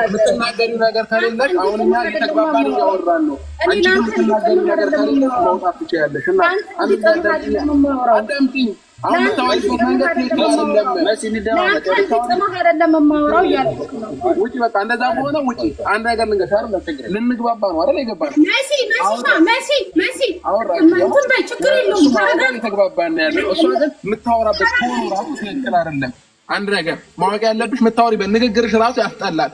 የምትናገሪው ነገር ከሌለሽ አሁን እኛ እየተግባባን እያወራን ነው። አንቺ ግን የምትናገሪው ነገር ከሌለሽ መውጣት ትችያለሽ። እና አዳምጪኝ። አሁን የምታወሪበት መንገድ ትክክል አይደለም። አይደለም የማወራው እያልኩህ ነው። ውጪ፣ በቃ እንደዛ ከሆነ ውጪ። አንድ ነገር ልንገርሽ አይደል? ልንግባባ ነው አይደል? የገባነው መሲ፣ መሲ፣ መሲ፣ መሲ እንትን በይ፣ ችግር የለውም። ተረጋጋ። የተግባባን ነው ያለው። እሷ ግን የምታወራበት tone ኡ ራሱ ትክክል አይደለም። አንድ ነገር ማወቅ ያለብሽ የምታወሪበት ንግግርሽ ራሱ ያስጠላል።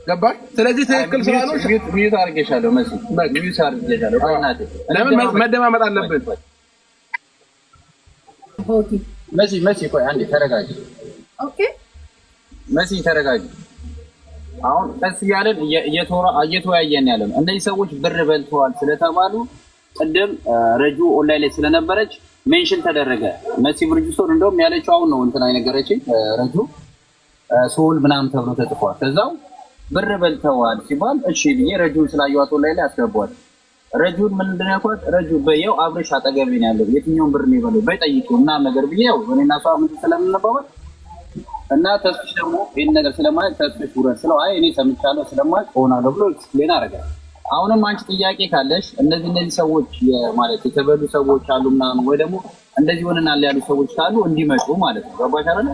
ገባሽ? ስለዚህ ትክክል ስላልሆንሽ mute አድርጌሻለሁ። መሲ፣ mute አድርጌሻለሁ። ቆይ እናቴ። ለምን መደማመጥ አለብን። መሲ፣ መሲ፣ ቆይ አንዴ ተረጋጊ። Okay። መሲ፣ ተረጋጊ። አሁን ቀስ እያለን እየተወያየን ያለ ነው። እነዚህ ሰዎች ብር በልተዋል ስለተባሉ ቅድም ረጁ ኦንላይን ላይ ስለነበረች mention ተደረገ። መሲ ብርጅስቶን እንደውም ያለችው አሁን ነው እንትና የነገረችኝ፣ ረጁ ሶል ምናምን ተብሎ ተጽፏል። ከዛው ብር በልተዋል ሲባል እሺ ብዬ ረጁን ስላየኋት ኦንላይን ላይ አስገቧል። ረጁን ምንድን ነው ያልኳት? ረጁ በየው አብርሽ አጠገቤ ነው ያለው፣ የትኛውን ብር ነው የበለው በይ ጠይቂው ምናምን ነገር ብዬ፣ ያው እኔና እሷ ምንድን ስለምንባባል እና ተስፍሽ ደግሞ ይህን ነገር ስለማለት ተስፍሽ ውረድ ስለው አይ እኔ ሰምቻለሁ ስለማለት ሆናለሁ ብሎ explain አደረገ። አሁንም አንቺ ጥያቄ ካለሽ እነዚህ ሰዎች ማለት የተበሉ ሰዎች አሉ ምናምን ወይ ደግሞ እንደዚህ ሆነናል ያሉ ሰዎች ካሉ እንዲመጡ ማለት ነው። ገባሽ አይደለ?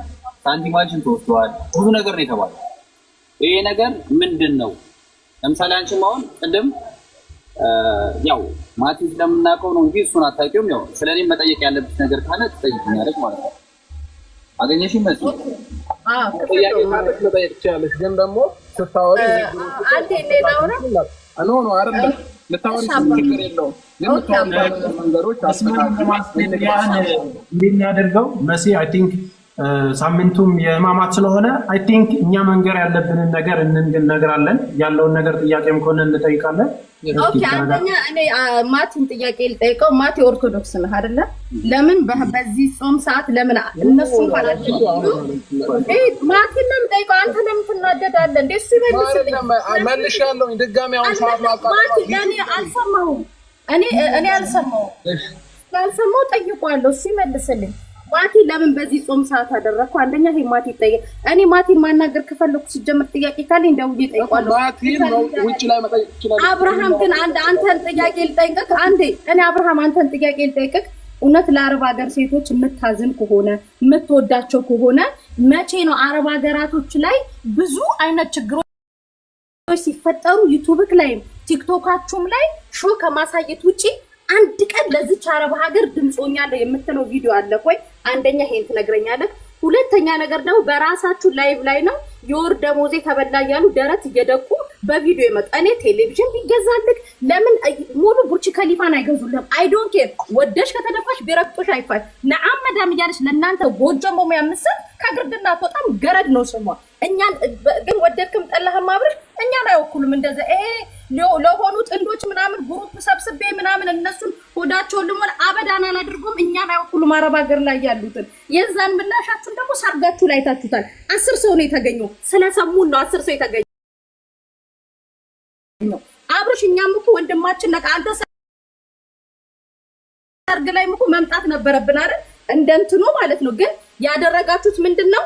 ሳንቲማችን ተወስደዋል፣ ብዙ ነገር ነው የተባለው። ይሄ ነገር ምንድን ነው? ለምሳሌ አንቺም አሁን ቅድም ያው ማቲ ስለምናውቀው ነው እንጂ እሱን አታውቂውም። ያው ስለ እኔም መጠየቅ ያለብሽ ነገር ካለ ትጠይቅኛለች ማለት ነው። አገኘሽ መሲ? ጥያቄ ካለሽ መጠየቅ ትችያለሽ። ግን ደግሞ ስታወሪ አንዴ ሌላውራ No, no፣ አይደለም፣ ልታወሪ ችግር የለውም። ግን የምታወሪባቸው መንገዶች እንድናደርገው መሲ፣ I think ሳምንቱም የህማማት ስለሆነ I think እኛ መንገር ያለብንን ነገር እንነግራለን። ያለውን ነገር ጥያቄም ከሆነ እንጠይቃለን። Okay፣ አንደኛ እኔ ማቲን ጥያቄ ልጠይቀው። ማቲ፣ ኦርቶዶክስ ነህ አይደለ? ለምን በዚህ ጾም ሰዓት ለምን እነሱ እንኳን ማቲን ነው የምጠይቀው። አንተ ለምን ትናደዳለህ እንዴ? እሱ ይመልስልኝ። መልሻለሁኝ። ድጋሚ አሁን ሰዓት ማቃጠል ማቲ፣ እኔ አልሰማሁም። እኔ አልሰማሁም። ስላልሰማሁ ጠይቋለሁ። እሱ ይመልስልኝ። ማቲ፣ ለምን በዚህ ጾም ሰዓት አደረግኩ? አንደኛ ይሄ ማቲ ይጠየቅ። እኔ ማቲን ማናገር ከፈለኩ ሲጀምር ጥያቄ ካለኝ ደውዬ እጠይቋለሁ። ማቲን ውጭ ላይ መጠየቅ ትችላለህ። አብርሃም ግን አንድ አንተን ጥያቄ ልጠይቅህ። አንዴ እኔ አብርሃም አንተን ጥያቄ ልጠይቅህ። እውነት ለአረብ ሀገር ሴቶች የምታዝን ከሆነ፣ የምትወዳቸው ከሆነ፣ መቼ ነው አረብ ሀገራቶች ላይ ብዙ አይነት ችግሮች ሲፈጠሩ ዩቱብክ ላይም ቲክቶካችሁም ላይ show ከማሳየት ውጪ አንድ ቀን ለዚች አረብ ሀገር ድምፆኛለሁ የምትለው ቪዲዮ አለ ወይ? አንደኛ ይሄን ትነግረኛለህ። ሁለተኛ ነገር ደግሞ በራሳችሁ live ላይ ነው የወር ደሞዜ ተበላ እያሉ ደረት እየደቁ በቪዲዮ የመጡ። እኔ ቴሌቪዥን ቢገዛልክ ለምን ሙሉ ቡርች ከሊፋን አይገዙልህም? I don't care። ወደሽ ከተደፋሽ ቢረግጦሽ አይፋሽ نعم መዳም እያለች ለእናንተ ጎጆ መሙያ ምስል ከግርድና አትወጣም። ገረድ ነው ስሟ። እኛን ግን ወደድክም ጠላህም አብርሽ እኛን አይወክሉም። እንደዚ ይሄ ለሆኑ ጥንዶች ምናምን group ሰብስቤ ምናምን እነሱን ሆዳቸውን ልሞል አበዳን አላድርጎም። እኛን አይወክሉም። አረብ ሀገር ላይ ያሉትን የዛን ምላሻችሁን ደግሞ ሰርጋችሁ ላይ ታችሁታል። 10 ሰው ነው የተገኘው። ስለሰሙን ነው 10 ሰው የተገኘው። አብርሽ፣ እኛም እኮ ወንድማችን ነህ። አንተ ሰርግ ላይም እኮ መምጣት ነበረብን አይደል? እንደ እንትኑ ማለት ነው። ግን ያደረጋችሁት ምንድን ነው?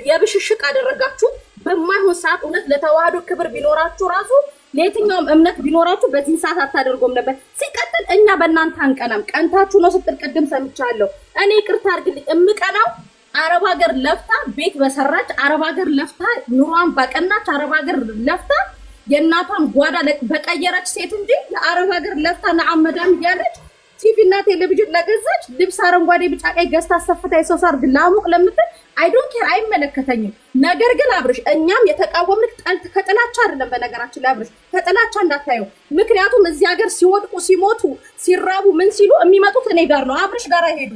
የብሽሽቅ አደረጋችሁ በማይሆን ሰዓት። እውነት ለተዋህዶ ክብር ቢኖራችሁ ራሱ ለየትኛውም እምነት ቢኖራችሁ በዚህ ሰዓት አታደርጎም ነበር። ሲቀጥል እኛ በእናንተ አንቀናም። ቀንታችሁ ነው ስትል ቅድም ሰምቻለሁ። እኔ ይቅርታ አድርግልኝ፣ እምቀናው አረብ ሀገር ለፍታ ቤት በሰራች፣ አረብ ሀገር ለፍታ ኑሯን ባቀናች፣ አረብ ሀገር ለፍታ የእናቷን ጓዳ በቀየረች ሴት እንጂ የአረብ ሀገር ለፍታ نعم መዳም እያለች ቲቪ እና ቴሌቪዥን ለገዛች፣ ልብስ አረንጓዴ፣ ቢጫ፣ ቀይ ገዝታ አሰፍታ የሰው ሰርግ ላሙቅ ለምትል I don't care፣ አይመለከተኝም። ነገር ግን አብርሽ፣ እኛም የተቃወምንህ ጠልት ከጥላቻ አይደለም። በነገራችን ላይ አብርሽ፣ ከጥላቻ እንዳታየው። ምክንያቱም እዚህ ሀገር ሲወድቁ፣ ሲሞቱ፣ ሲራቡ፣ ምን ሲሉ የሚመጡት እኔ ጋር ነው። አብርሽ ጋር አይሄዱ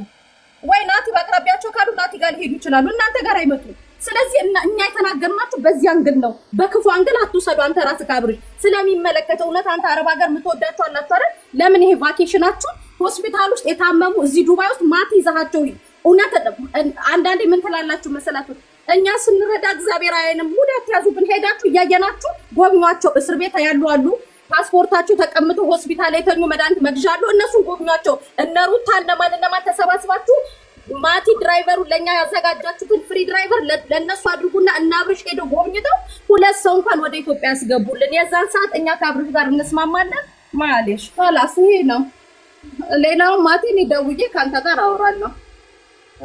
ወይ ናቲ በአቅራቢያቸው ካሉ ናቲ ጋር ሊሄዱ ይችላሉ። እናንተ ጋር አይመጡም። ስለዚህ እኛ የተናገርናችሁ በዚህ angle ነው። በክፉ angle አትውሰዱ። አንተ ራስህ አብርሽ ስለሚመለከተው እውነት አንተ አረብ ሀገር የምትወዳቸው አላችሁ አይደል? ለምን ይሄ vacation ኣችሁ ሆስፒታል ውስጥ የታመሙ እዚህ ዱባይ ውስጥ ማት ይዛሃቸው? እውነት አንዳንዴ ምን ትላላችሁ መሰላችሁ? እኛ ስንረዳ እግዚአብሔር አያየንም። ሙድ አትያዙብን። ሄዳችሁ እያየናችሁ ጎብኟቸው። እስር ቤት ያሉ አሉ፣ ፓስፖርታቸው ተቀምጦ ሆስፒታል የተኙ መድኃኒት መግዣ አሉ። እነሱን ጎብኟቸው። እነ ሩታ እነማን እነማን ተሰባስባችሁ ማቲ driver ኡ ለእኛ ያዘጋጃችሁትን free driver ለእነሱ አድርጉና እና አብርሽ ሄደው ጎብኝተው ሁለት ሰው እንኳን ወደ ኢትዮጵያ ያስገቡልን። የዛን ሰዓት እኛ ከአብርሽ ጋር እንስማማለን። معليش خلاص ይሄ ነው። ሌላው ማቲ እኔ ደውዬ ከአንተ ጋር አወራለሁ።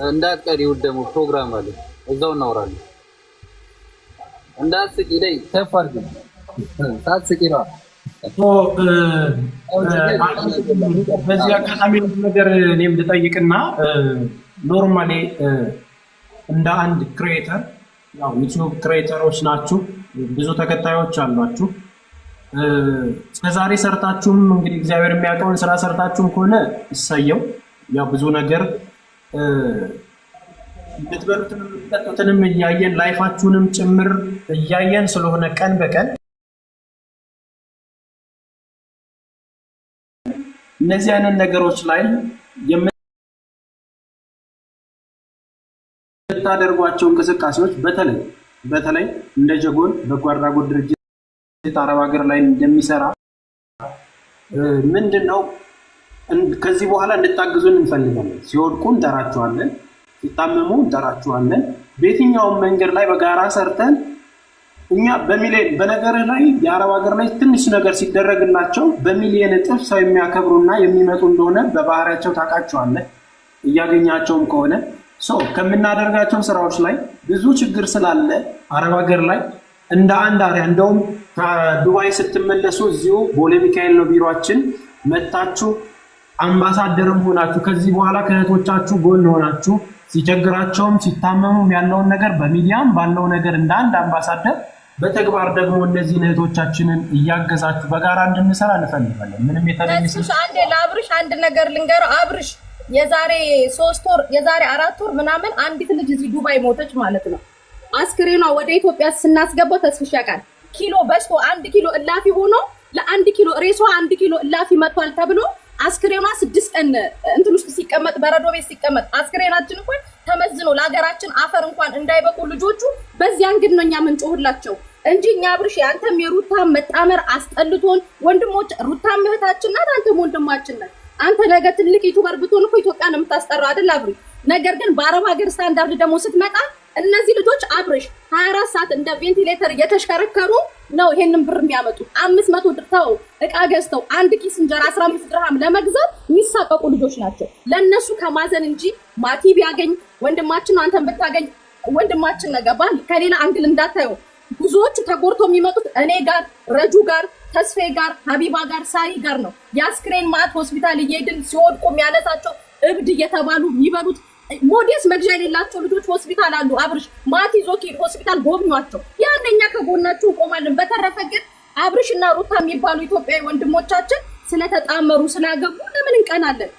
እንዳትቀሪ፣ እሑድ ደግሞ ፕሮግራም አለ፣ እዛው እናወራለን። እንዳትስቂ ላይ ከፍ አድርጊ፣ ሳትስቂ ነው። በዚህ አጋጣሚ ነገር እኔም ልጠይቅና normally እንደ አንድ creator፣ ያው ዩቲዩብ creator ኦች ናችሁ፣ ብዙ ተከታዮች አሏችሁ። እስከዛሬ ሰርታችሁም እንግዲህ እግዚአብሔር የሚያውቀውን ስራ ሰርታችሁም ከሆነ እሰየው። ያው ብዙ ነገር የምትበሉትንም የምትጠጡትንም እያየን life ኣችሁንም ጭምር እያየን ስለሆነ ቀን በቀን እነዚህ አይነት ነገሮች ላይ የምታደርጓቸው እንቅስቃሴዎች በተለይ በተለይ እንደ ጀጎል በጎ አድራጎት ድርጅት አረብ ሀገር ላይ እንደሚሰራ ምንድን ነው ከዚህ በኋላ እንድታግዙን እንፈልጋለን። ሲወድቁ እንጠራችኋለን፣ ሲታመሙ እንጠራችኋለን። በየትኛውም መንገድ ላይ በጋራ ሰርተን እኛ በሚሊዮን በነገርህ ላይ የአረብ ሀገር ላይ ትንሽ ነገር ሲደረግላቸው በሚሊዮን እጥፍ ሰው የሚያከብሩና የሚመጡ እንደሆነ በባህሪያቸው ታውቃቸዋለህ። እያገኛቸውም ከሆነ ከምናደርጋቸው ስራዎች ላይ ብዙ ችግር ስላለ አረብ ሀገር ላይ እንደ አንድ አሪያ እንደውም ከዱባይ ስትመለሱ እዚሁ ቦሌ ሚካኤል ነው ቢሮችን መታችሁ አምባሳደርም ሆናችሁ ከዚህ በኋላ ከእህቶቻችሁ ጎን ሆናችሁ ሲቸግራቸውም ሲታመሙም ያለውን ነገር በሚዲያም ባለው ነገር እንደ አንድ አምባሳደር በተግባር ደግሞ እነዚህን እህቶቻችንን እያገዛችሁ በጋራ እንድንሰራ እንፈልጋለን። ምንም የተለየ አንዴ ለአብርሽ አንድ ነገር ልንገረው። አብርሽ የዛሬ 3 ወር የዛሬ 4 ወር ምናምን አንዲት ልጅ እዚህ ዱባይ ሞተች ማለት ነው። አስክሬኗ ወደ ኢትዮጵያ ስናስገባው ተስፍሽ ያውቃል። ኪሎ በዝቶ 1 ኪሎ እላፊ ሆኖ ለ1 ኪሎ ሬሷ 1 ኪሎ እላፊ መጥቷል ተብሎ አስክሬኗ 6 ቀን እንትን ውስጥ ሲቀመጥ በረዶ ቤት ሲቀመጥ አስክሬናችን እንኳን ተመዝኖ ለሀገራችን አፈር እንኳን እንዳይበቁ ልጆቹ በዚያን ግን ነው እኛ ምንጮህላቸው እንጂ እኛ አብርሽ አንተም የሩታ መጣመር አስጠልቶን፣ ወንድሞች ሩታ እህታችን ናት፣ አንተም ወንድማችን ናት። አንተ ነገ ትልቅ YouTuber ብትሆን እኮ ኢትዮጵያን የምታስጠራው አይደል አብርሽ? ነገር ግን በአረብ ሀገር ስታንዳርድ ደግሞ ስትመጣ እነዚህ ልጆች አብርሽ 24 ሰዓት እንደ ቬንቲሌተር እየተሽከረከሩ ነው ይሄንን ብር የሚያመጡት። 500 ድርተው እቃ ገዝተው አንድ ኪስ እንጀራ 15 ድርሃም ለመግዛት የሚሳቀቁ ልጆች ናቸው። ለእነሱ ከማዘን እንጂ ማቲ ቢያገኝ ወንድማችን ነው፣ አንተን ብታገኝ ወንድማችን ነገ ባል ከሌላ angle እንዳታየው። ብዙዎቹ ተጎድቶ የሚመጡት እኔ ጋር፣ ረጁ ጋር፣ ተስፌ ጋር፣ ሀቢባ ጋር፣ ሳሪ ጋር ነው። የአስክሬን ማት ሆስፒታል እየሄድን ሲወድቁ የሚያነሳቸው እብድ እየተባሉ የሚበሉት ሞዴስ መግዣ የሌላቸው ልጆች ሆስፒታል አሉ። አብርሽ ማቲ ዞኪ ሆስፒታል ጎብኟቸው። ያን እኛ ከጎናችሁ እንቆማለን። በተረፈ ግን አብርሽ እና ሩታ የሚባሉ ኢትዮጵያዊ ወንድሞቻችን ስለተጣመሩ ስላገቡ ለምን እንቀናለን?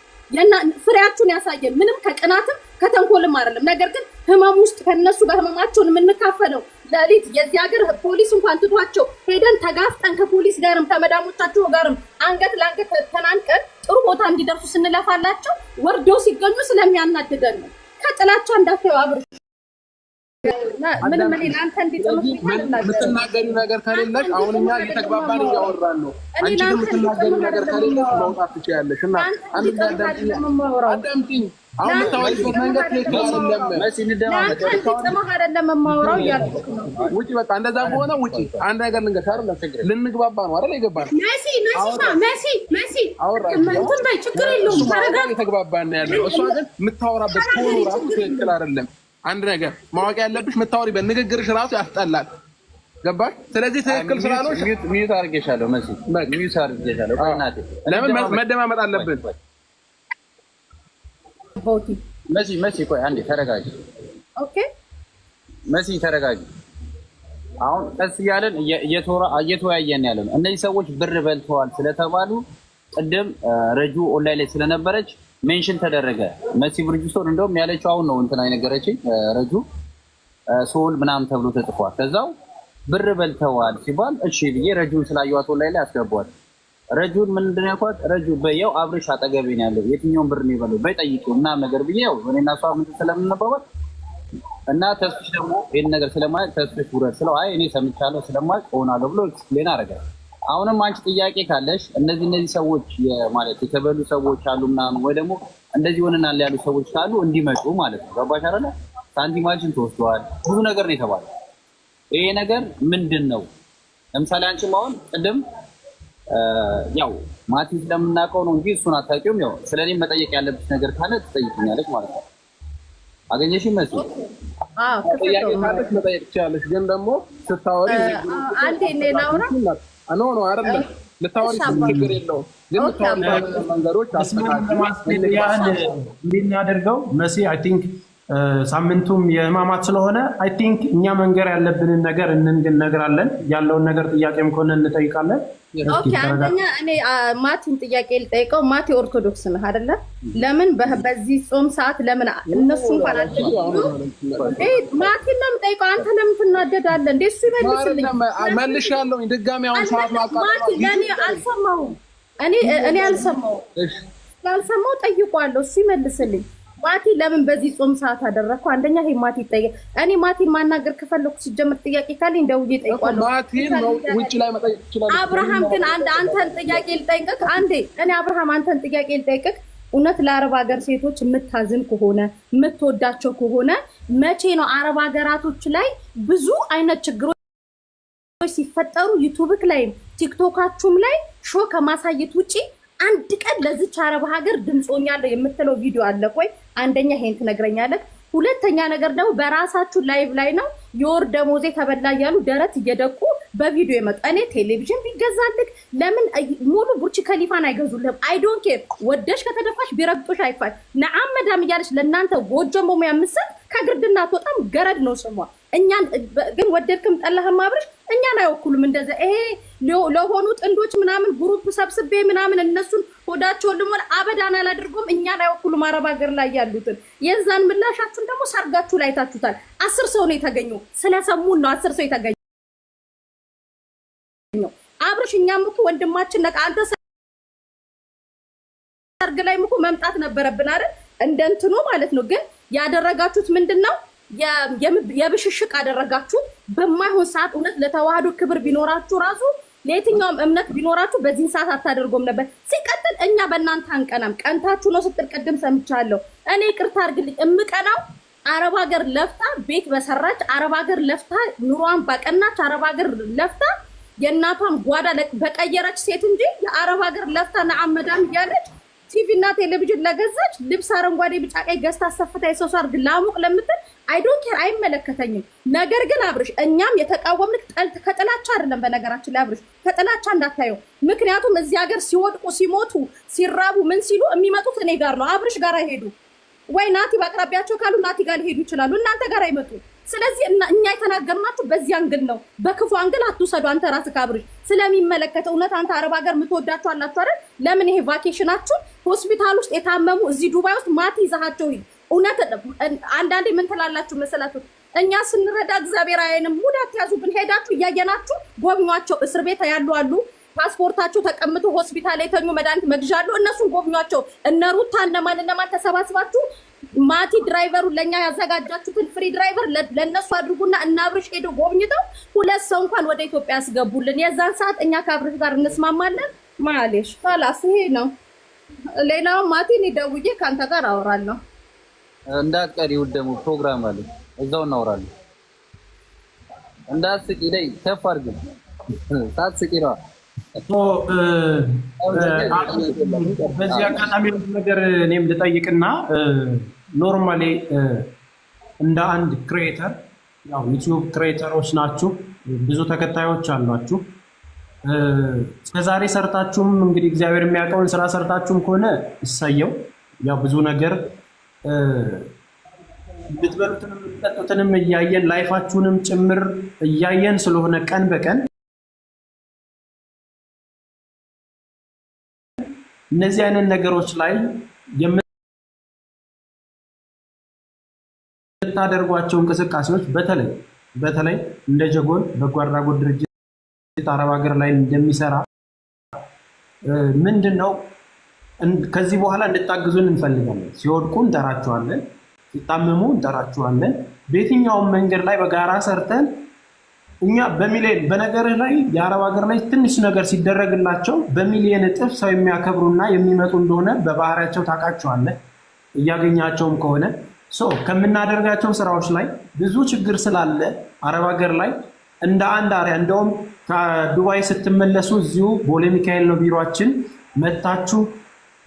ፍሬያችሁን ያሳየን። ምንም ከቅናትም ከተንኮልም አይደለም። ነገር ግን ህመም ውስጥ ከነሱ ጋር ህመማቸውን የምንካፈለው ለሊት የዚህ ሀገር ፖሊስ እንኳን ትቷቸው ሄደን ተጋፍጠን ከፖሊስ ጋርም ከመዳሞቻቸው ጋርም አንገት ለአንገት ተናንቀን ጥሩ ቦታ እንዲደርሱ ስንለፋላቸው ወርደው ሲገኙ ስለሚያናድደን ነው። ከጥላቻ እንዳታየው አብርሽ፣ ምንም እኔ ለአንተ እንዲጥምህ የምትናገሪው ነገር ከሌለሽ አሁን እኛ እየተግባባን እያወራን ነው። አንቺ ግን የምትናገሪው ነገር ከሌለሽ መውጣት ትችያለሽ። እና አዳምጪኝ። አሁን የምታወሪበት መንገድ ትክክል አይደለም። እንዲጥምህ አይደለም የማወራው እያልኩህ ነው። ውጪ፣ በቃ እንደዛ ከሆነ ውጪ። አንድ ነገር ልንገርሽ አይደለም፣ ልንግባባ ነው አይደል? የገባነው መሲ መሲ መሲ መሲ እንትን በይ፣ ችግር የለውም ተረጋጋ። እየተግባባን ነው ያለው። እሷ ግን የምታወራበት tone ኡ ራሱ ትክክል አይደለም። አንድ ነገር ማወቅ ያለብሽ የምታወሪበት ንግግርሽ ራሱ ያስጠላል። ገባሽ? ስለዚህ ትክክል ስላልሆንሽ mute አድርጌሻለሁ። መሲ mute አድርጌሻለሁ። ቆይ እናቴ ለምን መደማመጥ አለብን። መሲ መሲ ቆይ አንዴ ተረጋጊ። okay መሲ ተረጋጊ። አሁን ቀስ እያለን እየተወያየን ያለ ነው። እነዚህ ሰዎች ብር በልተዋል ስለተባሉ ቅድም ረጁ ኦንላይን ላይ ስለነበረች mention ተደረገ። መሲ ብርጅስቶን እንደውም ያለችው አሁን ነው እንትና የነገረችኝ ረጁ ሶል ምናምን ተብሎ ተጽፏል። ከዛው ብር በልተዋል ሲባል እሺ ብዬ ረጁን ስላየኋት ኦንላይን ላይ አስገቧል። ረጁን ምንድን ያልኳት ረጁ በየው አብርሽ አጠገቤ ነው ያለው የትኛውን ብር ነው የበለው በይ ጠይቂው ምናምን ነገር ብዬ ያው እኔና እሷ ምንድን ስለምንባባል እና ተስፍሽ ደግሞ ይህን ነገር ስለማያውቅ ተስፍሽ ውረድ ስለው አይ እኔ ሰምቻለሁ ስለማያውቅ እሆናለሁ ብሎ explain አደረገ። አሁንም አንቺ ጥያቄ ካለሽ እነዚህ ሰዎች ማለት የተበሉ ሰዎች አሉ ምናምን ወይ ደግሞ እንደዚህ ሆነናል ያሉ ሰዎች ካሉ እንዲመጡ ማለት ነው። ገባሽ አይደለ? ሳንቲማችን ተወስደዋል፣ ብዙ ነገር ነው የተባለው። ይሄ ነገር ምንድን ነው? ለምሳሌ አንቺም አሁን ቅድም ያው ማቲ ስለምናውቀው ነው እንጂ እሱን አታውቂውም። ያው ስለኔም መጠየቅ ያለብሽ ነገር ካለ ትጠይቅኛለች ማለት ነው። አገኘሽ መሲ? ጥያቄ ካለሽ መጠየቅ ትችላለሽ። ግን ደግሞ ስታወሪ አንዴ እኔ ላውራ። No, no፣ አይደለም፣ ልታወሪ ችግር የለውም። ግን ልታወሪ መንገዶች ያህል እንድናደርገው መሲ፣ I think ሳምንቱም የህማማት ስለሆነ I think እኛ መንገር ያለብንን ነገር እንነግራለን። ያለውን ነገር ጥያቄም ከሆነ እንጠይቃለን። Okay፣ አንደኛ እኔ ማቲን ጥያቄ ልጠይቀው። ማቲ ኦርቶዶክስ ነህ አይደለ? ለምን በዚህ ጾም ሰዓት ለምን እነሱ እንኳን አለ ማቲን ነው የምጠይቀው። አንተ ለምን ትናደዳለህ እንዴ? እሱ ይመልስልኝ። መልሻለሁኝ ድጋሚ አሁን ሰዓት ማቃጠል ማቲ፣ ለእኔ አልሰማሁም። እኔ አልሰማሁም። ስላልሰማሁ ጠይቋለሁ። እሱ ይመልስልኝ። ማቲ፣ ለምን በዚህ ጾም ሰዓት አደረግከው? አንደኛ ይሄ ማቲ ይጠየቅ። እኔ ማቲን ማናገር ከፈለኩ ሲጀምር ጥያቄ ካለኝ ደውዬ እጠይቋለሁ። ማቲን ውጭ ላይ መጠየቅ ትችላለህ። አብርሃም ግን አንድ አንተን ጥያቄ ልጠይቅህ። አንዴ እኔ አብርሃም አንተን ጥያቄ ልጠይቅህ። እውነት ለአረብ ሀገር ሴቶች የምታዝን ከሆነ፣ የምትወዳቸው ከሆነ፣ መቼ ነው አረብ ሀገራቶች ላይ ብዙ አይነት ችግሮች ሲፈጠሩ ዩቱብክ ላይም ቲክቶካችሁም ላይ show ከማሳየት ውጪ አንድ ቀን ለዚች አረብ ሀገር ድምፆኛለሁ የምትለው ቪዲዮ አለ ወይ? አንደኛ ይሄን ትነግረኛለህ። ሁለተኛ ነገር ደግሞ በራሳችሁ live ላይ ነው የወር ደሞዜ ተበላ እያሉ ደረት እየደቁ በቪዲዮ የመጡ። እኔ ቴሌቪዥን ቢገዛልክ ለምን ሙሉ ቡርች ከሊፋን አይገዙልህም? I don't care። ወደሽ ከተደፋሽ ቢረግጦሽ አይፋሽ نعم መዳም እያለች ለእናንተ ጎጆ በሙያ የምትሰጥ ከግርድና አትወጣም። ገረድ ነው ስሟ። እኛን ግን ወደድክም ጠላህም አብርሽ እኛን አይወክሉም። እንደዛ ይሄ ለሆኑ ጥንዶች ምናምን group ሰብስቤ ምናምን እነሱን ሆዳቸውን ልሞላ አበዳን አላድርጎም። እኛን አይወክሉም። አረብ ሀገር ላይ ያሉትን የዛን ምላሻችሁን ደግሞ ሰርጋችሁ ላይ ታችሁታል። 10 ሰው ነው የተገኘው። ስለሰሙን ነው 10 ሰው የተገኘው። አብርሽ፣ እኛም እኮ ወንድማችን ነቃ። አንተ ሰርግ ላይም እኮ መምጣት ነበረብን አይደል? እንደ እንትኑ ማለት ነው። ግን ያደረጋችሁት ምንድን ነው? የብሽሽቅ አደረጋችሁት በማይሆን ሰዓት። እውነት ለተዋህዶ ክብር ቢኖራችሁ ራሱ ለየትኛውም እምነት ቢኖራችሁ በዚህን ሰዓት አታደርጎም ነበር። ሲቀጥል እኛ በእናንተ አንቀናም። ቀንታችሁ ነው ስትል ቅድም ሰምቻለሁ። እኔ ይቅርታ አድርግልኝ፣ እምቀናው አረብ ሀገር ለፍታ ቤት በሰራች፣ አረብ ሀገር ለፍታ ኑሯን ባቀናች፣ አረብ ሀገር ለፍታ የእናቷን ጓዳ በቀየረች ሴት እንጂ የአረብ ሀገር ለፍታ نعم መዳም እያለች ቲቪ እና ቴሌቪዥን ለገዛች፣ ልብስ አረንጓዴ፣ ቢጫ፣ ቀይ ገዝታ አሰፍታ የሰው ሰርግ ላሙቅ ለምትል I don't care፣ አይመለከተኝም። ነገር ግን አብርሽ፣ እኛም የተቃወምንክ ጠልት ከጥላቻ አይደለም። በነገራችን ላይ አብርሽ፣ ከጥላቻ እንዳታየው። ምክንያቱም እዚህ ሀገር ሲወድቁ፣ ሲሞቱ፣ ሲራቡ፣ ምን ሲሉ የሚመጡት እኔ ጋር ነው። አብርሽ ጋር አይሄዱ ወይ ናቲ በአቅራቢያቸው ካሉ ናቲ ጋር ሊሄዱ ይችላሉ። እናንተ ጋር አይመጡ። ስለዚህ እኛ የተናገርናችሁ በዚህ angle ነው። በክፉ angle አትውሰዱ። አንተ ራስህ አብርሽ ስለሚመለከተ እውነት አንተ አረብ ሀገር የምትወዳቸው አላችሁ አይደል? ለምን ይሄ vacation ኣችሁን ሆስፒታል ውስጥ የታመሙ እዚህ ዱባይ ውስጥ ማቲ ይዘሃቸው ሂድ። እውነት አንዳንዴ ምን ትላላችሁ መሰላችሁ? እኛ ስንረዳ እግዚአብሔር አያየንም። ሙድ አትያዙብን። ሄዳችሁ እያየናችሁ ጎብኟቸው። እስር ቤት ያሉ አሉ፣ ፓስፖርታቸው ተቀምጦ ሆስፒታል የተኙ፣ መድኃኒት መግዣ አሉ። እነሱን ጎብኟቸው። እነ ሩታ እነማን እነማን ተሰባስባችሁ ማቲ driver ኡ ለእኛ ያዘጋጃችሁትን free driver ለእነሱ አድርጉና እና አብርሽ ሄዶ ጎብኝተው ሁለት ሰው እንኳን ወደ ኢትዮጵያ ያስገቡልን። የዛን ሰዓት እኛ ከአብርሽ ጋር እንስማማለን። معليش خلاص ይሄ ነው። ሌላው ማቲ እኔ ደውዬ ከአንተ ጋር አወራለሁ። እንዳትቀሪ፣ ውድ ደግሞ ፕሮግራም አለ፣ እዛው እናወራለን። እንዳትስቂ ላይ ከፍ አድርጊ፣ ሳትስቂ ነዋ። በዚህ አጋጣሚ ነገር እኔም ልጠይቅና normally እንደ አንድ creator፣ ያው ዩቲዩብ creator ኦች ናችሁ፣ ብዙ ተከታዮች አሏችሁ። እስከዛሬ ሰርታችሁም እንግዲህ እግዚአብሔር የሚያውቀውን ስራ ሰርታችሁም ከሆነ እሰየው። ያው ብዙ ነገር የምትበሉትንም የምትጠጡትንም እያየን life ኣችሁንም ጭምር እያየን ስለሆነ ቀን በቀን እነዚህ አይነት ነገሮች ላይ የምታደርጓቸው እንቅስቃሴዎች በተለይ በተለይ እንደ ጀጎል በጎ አድራጎት ድርጅት አረብ ሀገር ላይ እንደሚሰራ ምንድን ነው ከዚህ በኋላ እንድታግዙን እንፈልጋለን። ሲወድቁ እንጠራችኋለን፣ ሲታመሙ እንጠራችኋለን። በየትኛውም መንገድ ላይ በጋራ ሰርተን እኛ በሚሊዮን፣ በነገርህ ላይ የአረብ ሀገር ላይ ትንሽ ነገር ሲደረግላቸው በሚሊዮን እጥፍ ሰው የሚያከብሩና የሚመጡ እንደሆነ በባህሪያቸው ታውቃቸዋለህ። እያገኛቸውም ከሆነ ከምናደርጋቸው ስራዎች ላይ ብዙ ችግር ስላለ አረብ ሀገር ላይ እንደ አንድ አርያ እንደውም ከዱባይ ስትመለሱ እዚሁ ቦሌ ሚካኤል ነው ቢሮችን መታችሁ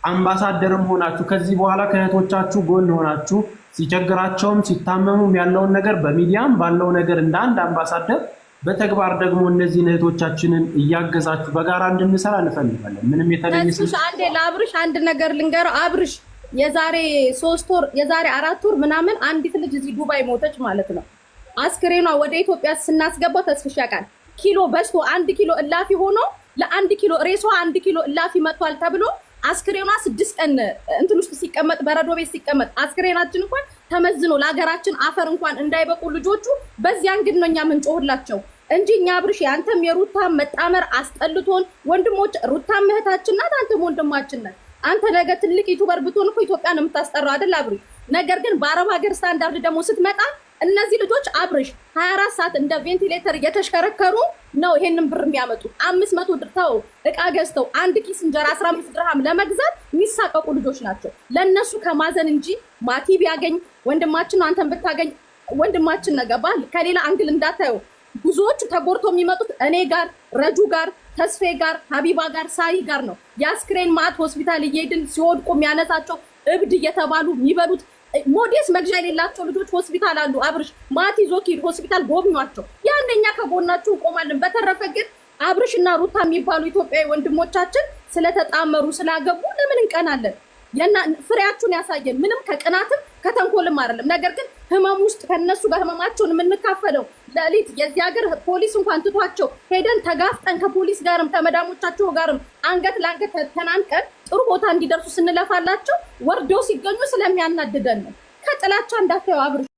አምባሳደርም ሆናችሁ ከዚህ በኋላ ከእህቶቻችሁ ጎን ሆናችሁ ሲቸግራቸውም ሲታመሙም ያለውን ነገር በሚዲያም ባለው ነገር እንደ አንድ አምባሳደር በተግባር ደግሞ እነዚህን እህቶቻችንን እያገዛችሁ በጋራ እንድንሰራ እንፈልጋለን። ምንም የተለየ አንዴ ለአብርሽ አንድ ነገር ልንገረው። አብርሽ የዛሬ 3 ወር የዛሬ 4 ወር ምናምን አንዲት ልጅ እዚህ ዱባይ ሞተች ማለት ነው። አስክሬኗ ወደ ኢትዮጵያ ስናስገባው ተስፍሽ ያውቃል። ኪሎ በዝቶ 1 ኪሎ እላፊ ሆኖ ለ1 ኪሎ ሬሷ 1 ኪሎ እላፊ መጥቷል ተብሎ አስክሬኗ 6 ቀን እንትን ውስጥ ሲቀመጥ በረዶ ቤት ሲቀመጥ አስክሬናችን እንኳን ተመዝኖ ለሀገራችን አፈር እንኳን እንዳይበቁ ልጆቹ በዚያን ግን ነው እኛ ምንጮህላቸው እንጂ እኛ አብርሽ የአንተም የሩታ መጣመር አስጠልቶን፣ ወንድሞች ሩታም እህታችን ናት፣ አንተም ወንድማችን ናት። አንተ ነገ ትልቅ YouTuber ብትሆን እኮ ኢትዮጵያን የምታስጠራው አይደል አብርሽ? ነገር ግን በአረብ ሀገር ስታንዳርድ ደግሞ ስትመጣ እነዚህ ልጆች አብርሽ 24 ሰዓት እንደ ቬንቲሌተር እየተሽከረከሩ ነው ይሄንን ብር የሚያመጡ። 500 ድርተው እቃ ገዝተው አንድ ኪስ እንጀራ 15 ድርሃም ለመግዛት የሚሳቀቁ ልጆች ናቸው። ለእነሱ ከማዘን እንጂ ማቲ ቢያገኝ ወንድማችን ነው፣ አንተን ብታገኝ ወንድማችን ነገ ባል ከሌላ angle እንዳታየው። ብዙዎቹ ተጎድቶ የሚመጡት እኔ ጋር፣ ረጁ ጋር፣ ተስፌ ጋር፣ ሀቢባ ጋር፣ ሳሪ ጋር ነው። የአስክሬን ማት ሆስፒታል እየሄድን ሲወድቁ የሚያነሳቸው እብድ እየተባሉ የሚበሉት ሞዴስ መግዣ የሌላቸው ልጆች ሆስፒታል አሉ። አብርሽ ማት ይዞ ሂድ ሆስፒታል ጎብኟቸው። ያንኛ ከጎናችሁ እንቆማለን። በተረፈ ግን አብርሽ እና ሩታ የሚባሉ ኢትዮጵያዊ ወንድሞቻችን ስለተጣመሩ ስላገቡ ለምን እንቀናለን? ፍሬያችሁን ያሳየን። ምንም ከቅናትም ከተንኮልም አይደለም። ነገር ግን ህመም ውስጥ ከነሱ ጋር ህመማቸውን የምንካፈለው ለሊት የዚህ ሀገር ፖሊስ እንኳን ትቷቸው ሄደን ተጋፍጠን ከፖሊስ ጋርም ከመዳሞቻቸው ጋርም አንገት ለአንገት ተናንቀን ጥሩ ቦታ እንዲደርሱ ስንለፋላቸው ወርደው ሲገኙ ስለሚያናድደን ነው። ከጥላቻ እንዳታየው አብርሽ።